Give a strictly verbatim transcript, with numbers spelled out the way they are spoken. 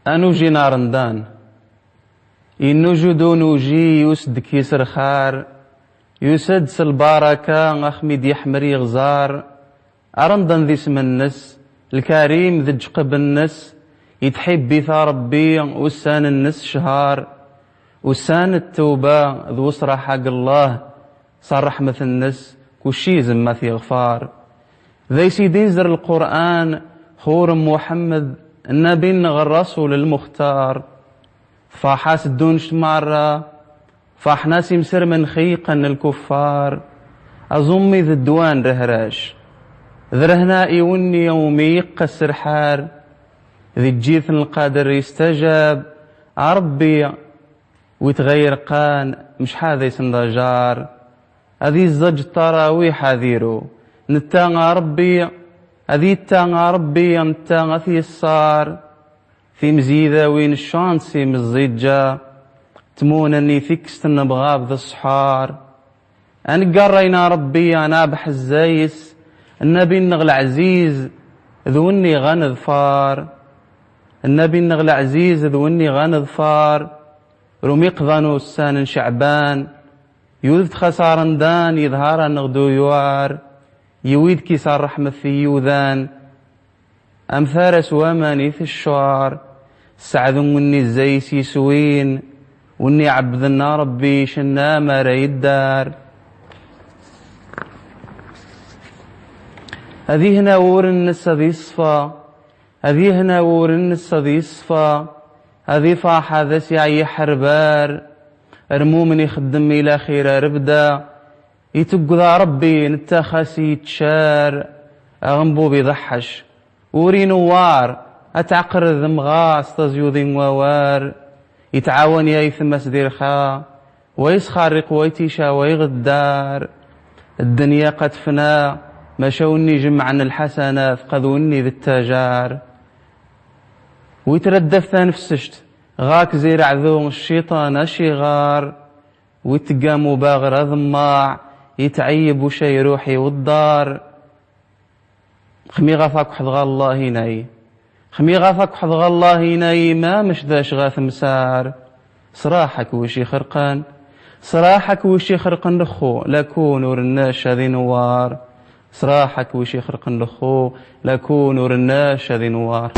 Anuji n Arendan. Innuju d unuji, yus-d k yisrxar, yus-d s lbaraka, ax mi d-iḥmer iɣẓar. Arendan d isem-nnes, Lkarim d lǧqeb-nnes, itḥibb-it Ṛebbi, ussan-nnes cchar. Ussan n ttewba d wesraḥa g Llah, s ṛṛeḥmet-nnes kucci izem a t-iɣfar. D ays i d-inzer Lqur'an xur n Muḥemmed, nnabi-nneɣ ṛṛasul lmuxtar. Tfaḥ-as ddunct merra, faḥen-as imsermen xiyqen lkuffar. Aẓummi d ddwa n rehrac, d rehna i wenni umi iqqa sserḥar. Di ǧǧirt n lqader istajab, a Ṛebbi, wi tɣayrqan, mec ḥad ays n dajar. Ad izzaǧ ṭṭarawiḥ ad iru, netta a Ṛebbi, ad itta a Ṛebbi, netta a t-yessar. Timzidawin cant si mẓiǧa, tmunen i tikst n bɣab d ṣṣḥar. Ad nqarray a Ṛebbi, ad nabḥ zzays, nnabi-nneɣ leɛziz d wenni ɣa neḍfar. Nnabi-nneɣ leɛziz d wenni ɣa neḍfar. Rum iqḍan ussan n Ceɛban, yudef-d xas Arendan, iḍhar-aneɣ d uyuɛar. Yiwi-d kis ṛṛeḥmet i yudan, am tara s waman i teccuɛar. Sseɛd n wenni zzays iswin, wenni iɛebbden a Ṛebbi, cenna mara iddar. Ad ihna wur-nnes ad iṣfa, ad ihna wur-nnes ad iṣfa. Ad ifaḥ ad as-iɛyi ḥerbar, rmumen ixeddem i laxir ar bda. Itegged a Ṛebbi, netta xas ittcar, aɣenbub iḍeḥḥec ur inewwar. Ad tɛeqqred mɣas taẓyuḍi n wawar. Itɛawan i aytma-s di rxa, wa isxarriq, wa itica, wa iɣeddar. Ddenya qad tefna, maca wenni jemmɛen lḥasanat qad wenni d ttajar. Wi traddaft tanefsect, ɣa-k zi raɛdu cciṭan a ciɣar. Wi tegga mubaɣer aḍemmaɛ, itɛeyyeb uca iruḥ i weḍḍar. Xmi ɣa takkuḥḍ ɣa Llah inay, xmi ɣa takkuḥḍ ɣa Llah inay, ma mec dac ɣa temsar. Ṣraḥ-ak wic ixerqen, ṣraḥ-ak wic ixerqen lexxu, lakun ur nnac ad inewwar. Ṣraḥ-ak wic ixerqen lexxu, lakun ur nnac ad inewwar.